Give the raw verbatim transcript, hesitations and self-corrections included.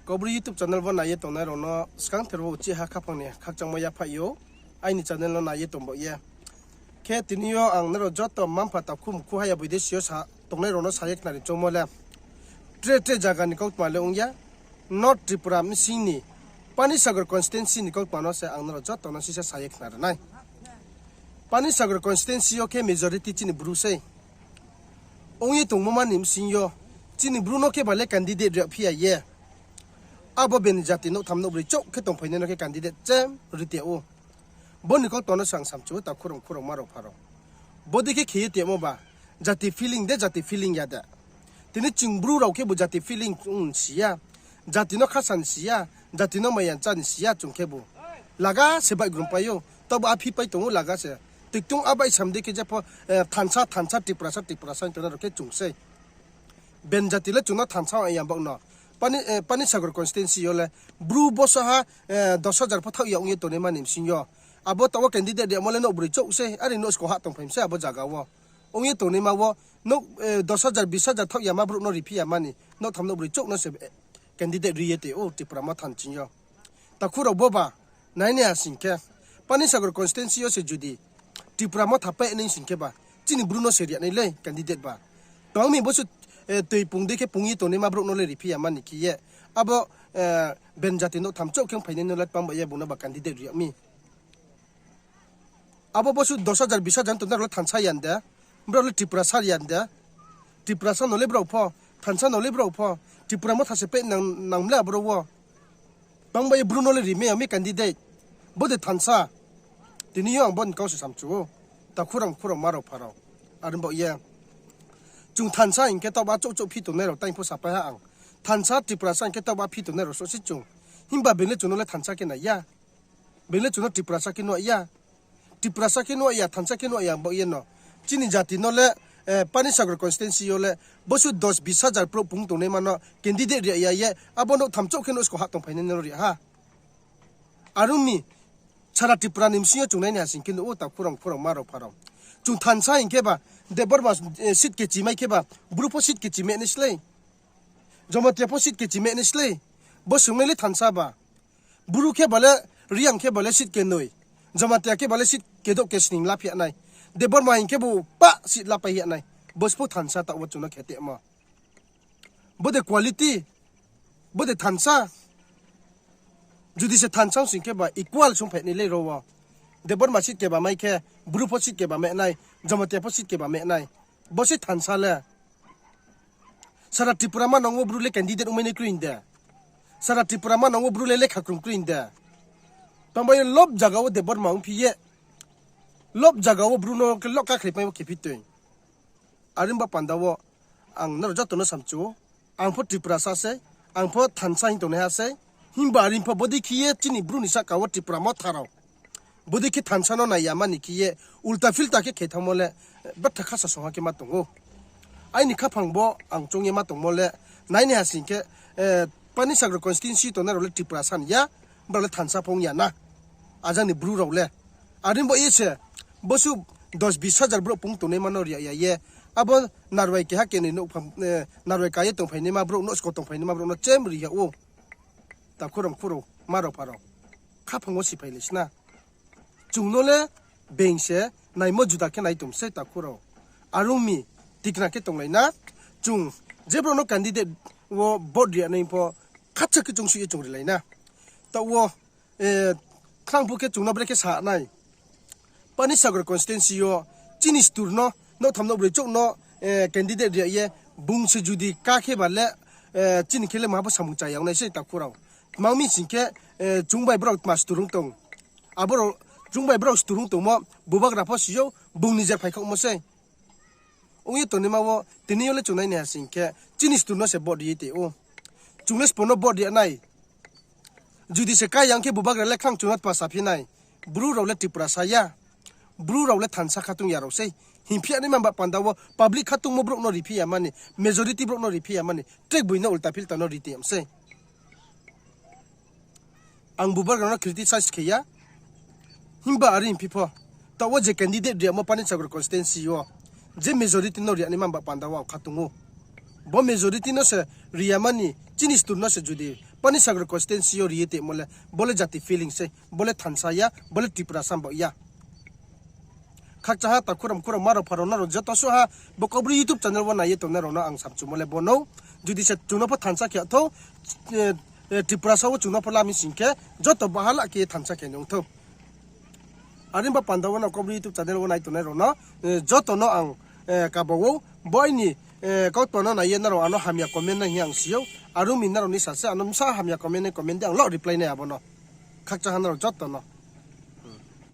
Kaubru YouTube channel bo nai ye tongnai rao no skangther wo uchih ha khaphang ni khakchangmo yaphaih ou, aini channel no nai ye tong baoh ye. Khe tini yo ang nrao joto mma-mpha takhu mkhu haya boi desi yo tongnai rao no sa ye khnari choungmo le, tre tre zaga ni kautma le ong ya, North Tripura bsing ni Panisagar constituency ni kautma no se ang nrao joto no sisa sa ye khnari nai. Panisagar constituency yo khe majority chini Bru sei. Ong ye tongmo ma ni bsing yo, chini Bru no khe ba le candidate ri yagphi ya ye. Abo bini jati nouhtham nouhbroi chouh khe tongphainai no khe candidate chem ri te ou. Bo ni kautma no se ang samchu ou, takhu rao mkhu rao mma rao mpha rao. Bodei khe khe ye tongmo ba, jati feeling de, jati feeling ya de. Tini chung Bru rao khebu jati feeling ong si ya, jati no khasa ni si ya, jati no maya cha ni si ya chung khebu. Laga se baihgrum pai ou, taobo aphi pai tong ou laga se. Tiktung abai sam dei khe jepho, eh, thansa, thansa, Tiprasa, Tiprasa hing tongnai rao khe chung sei. Bini jati le chung no thansa ya baoh no. Pani, eh, Panisagar constituency yo le Bru boso ha, eh, dos hajar pho thaoh ya ong ye tongnai ma ni bsing yo. Abo taoh wo candidate ri yagmo le nouhbroi chouh sei, are nouh sko ha tongphai mi sei abo zaga wo. Ong ye tongnaima wo, nouh, eh, dos hajar, bis hajar thaoh yama brouh no riphi yama ni, nouhtham nouhbroi chouh no se, eh, candidate ri ye tong ou Tipra Motha ni bsing yo. Takhu rao bo ba, nai nai ha sing khe, Panisagar constituency yo se judi Tipra Motha pai nai sing khe ba, chini Bru no se ri yag nai le candidate ba. Tang mi bosuh, eh, toi pung dei khe pung ye tongnaima brouh no le riphi yama ni khe ye. Abo, eh, bini jati nouhtham chouh khe ongphainai no le tang ba ye bung no ba candidate ri yag mi. Abo bosuh dos hajar, bis hajar tongnai rao le thansa ya de, brao le Tiprasa ya de, Tiprasa no le brao pho, thansa no le brao pho, Tipra Motha se pai nang, nang le abro wo. Tang ba ye Bru no le rimai ya mi candidate, bo de thansa. Tini yo ang bo ni kau se samchu ou, takhu rao mkhu rao mma rao mpha rao. Are baoh ye, chung thansa hing khe taoh ba chouh chouh phi tongnai rao tang pho sapai ha ang. Thansa Tiprasa hing khe taoh ba phi tongnai rao soh se chung. Himba bini le chung no le thansa khe nai ya. Bini le chung no Tiprasa khe nuh ya. Tiprasa khe nuh ya, thansa khe nuh ya baoh ye no. Chini jati no le, eh, Panisagar constituency yo le, bosuh dos bis hajar brouh pung tongnaima no candidate ri ya ye, abo nouhtham chouh khe nouh sko ha tongphainai no ri ha. Are ong mi, sara Tripura ni bsing yo chung nai nai ha sing khe nuh ou, takhu rao mkhu rao mma rao mpha rao. Chung thansa hing khe ba, Debbarma, eh, seat kechimai khe ba, Bru pho seat kechimai nai slei. Jamatia pho seat kechimai nai slei. Bo sung nai le thansa ba. Bru khe ba le, Reang khe ba le seat kenoi. Jamatia khe ba le seat kedouh kesning la phi ya nai. Debbarma hing khe bo pah seat la pai ya nai. Bo se pho thansa taoh wo chung no khe tongmo. Bo de quality, bo de thansa. Judi se thansa sing khe ba equal sungphai nai le ro wo. Debbarma seat keba mai khe, Bru pho seat keba mai nai, Jamatia pho seat keba mai nai. Bo se thansa le. Sara Tripura manang wo Bru le candidate ongmai nai kroi de. Sara Tripura manang wo Bru le lekha krung kroi de. Tang ba ye lob zaga wo Debbarma ongphi ye, lob zaga wo Bru no khe loh kakhlai pai wo khe phi tong. Are ong ba panda wo ang nrao joto no samchu ou. Ang pho Tiprasa sei, ang pho thansa hing tongnaiha sei. Himba are pho bodei khe ye chini Bru ni sahka wo Tipra Motha rao bodei khe thansa no nai ya mani khe ye, ulta philta khe khe thanngmo le, eh, betha khasa songha khe ma tong ou. Aini khaphang bo ang choung ye ma tongmo le, nai nai ha sing khe, eh, Panisagar constituency tongnai rao le Tiprasa ni ya, brao le thansa pho ong ya na. Ajang ni Bru rao le. Are baoh ye se, bosuh dos bis hajar brouh pung tongnaima no ri ya ye, abo narwai keha kenoi nouhphang, eh, narwai ka ye tongphainaima brouh, nouh sko tongphainaima brouh no chem ri yag ou. Takhu rao mkhu rao mma rao mpha rao. Khaphang wo siphai lai sna. Chung no le being se naimo juda khe nai tong sei takhu rao. Are ong mi, tikna khe tonglai na. Chung je brouh no candidate wo vote ri ya nai pho, khacha khe chung suh ye chung rilai na. Taoh wo, eh, khlangphuh khe chung no brekhe sa nai. Panisagar constituency yo chini stur no, nouhtham nouhbroi chouh no, eh, candidate ri ya ye, bung se judi ka khe ba le, eh, chini khe le maha pho samung cha ya ong nai sei takhu rao. Tma ong mi sing khe, eh, chung bai brao tma stur ong tong. Aborao, chung bai brao stur ong tongmo, bubagra pho si ou, bung ni je phaikhaohmo sei. Ong ye tongnaima wo, tini yo le chung nai nai ha sing khe, chini stur no se vote ri ye tong ou. Chung le sbo no vote ri ya nai. Judi se ka ya ong khe bubagra le khlang chung no tma saphi nai. Bru rao le Tiprasa ya. Bru rao le thansa khatung ya rao sei. Hingphi ya naima ba panda wo public khatungmo brouh no riphi ya mani, majority brouh no riphi ya mani, trek boi no ulta philta no ri tong ya sei. Ang bubagra no criticize khe ya. Himba are hingphi pho, taoh wo je candidate ri yamo Panisagar constituency yo, je majority no ri ya naima ba panda wo ang khatung ou. Bo majority no se ri ya mani, chini stur no se judi Panisagar constituency yo ri ye tongmo le, bo le jati feeling se, bo le thansa ya, bo le Tiprasa baoh ya. Khakchangha takhu rao mkhu rao ma rao pha rao nrao joto suh ha, bo Kaubru YouTube channel wo nai ye tongnai rao no ang samchumo le bo no, judi se chung no pho thansa khe thou, Tiprasa wo chung no pho la mi sing khe, joto bahala khe ye thansa khe nung thou. Are ba panda wo no Kaubru YouTube channel wo nai tongnai rao no, joto no ang kaba ou, bo aini kautma no nai ye nrao ano hamya comment nai hing ye ang si ou, are ong mi nrao ni sa se ano bsa hamya comment nai comment di, ang lo reply nai abo no. Khakchangha nrao joto no.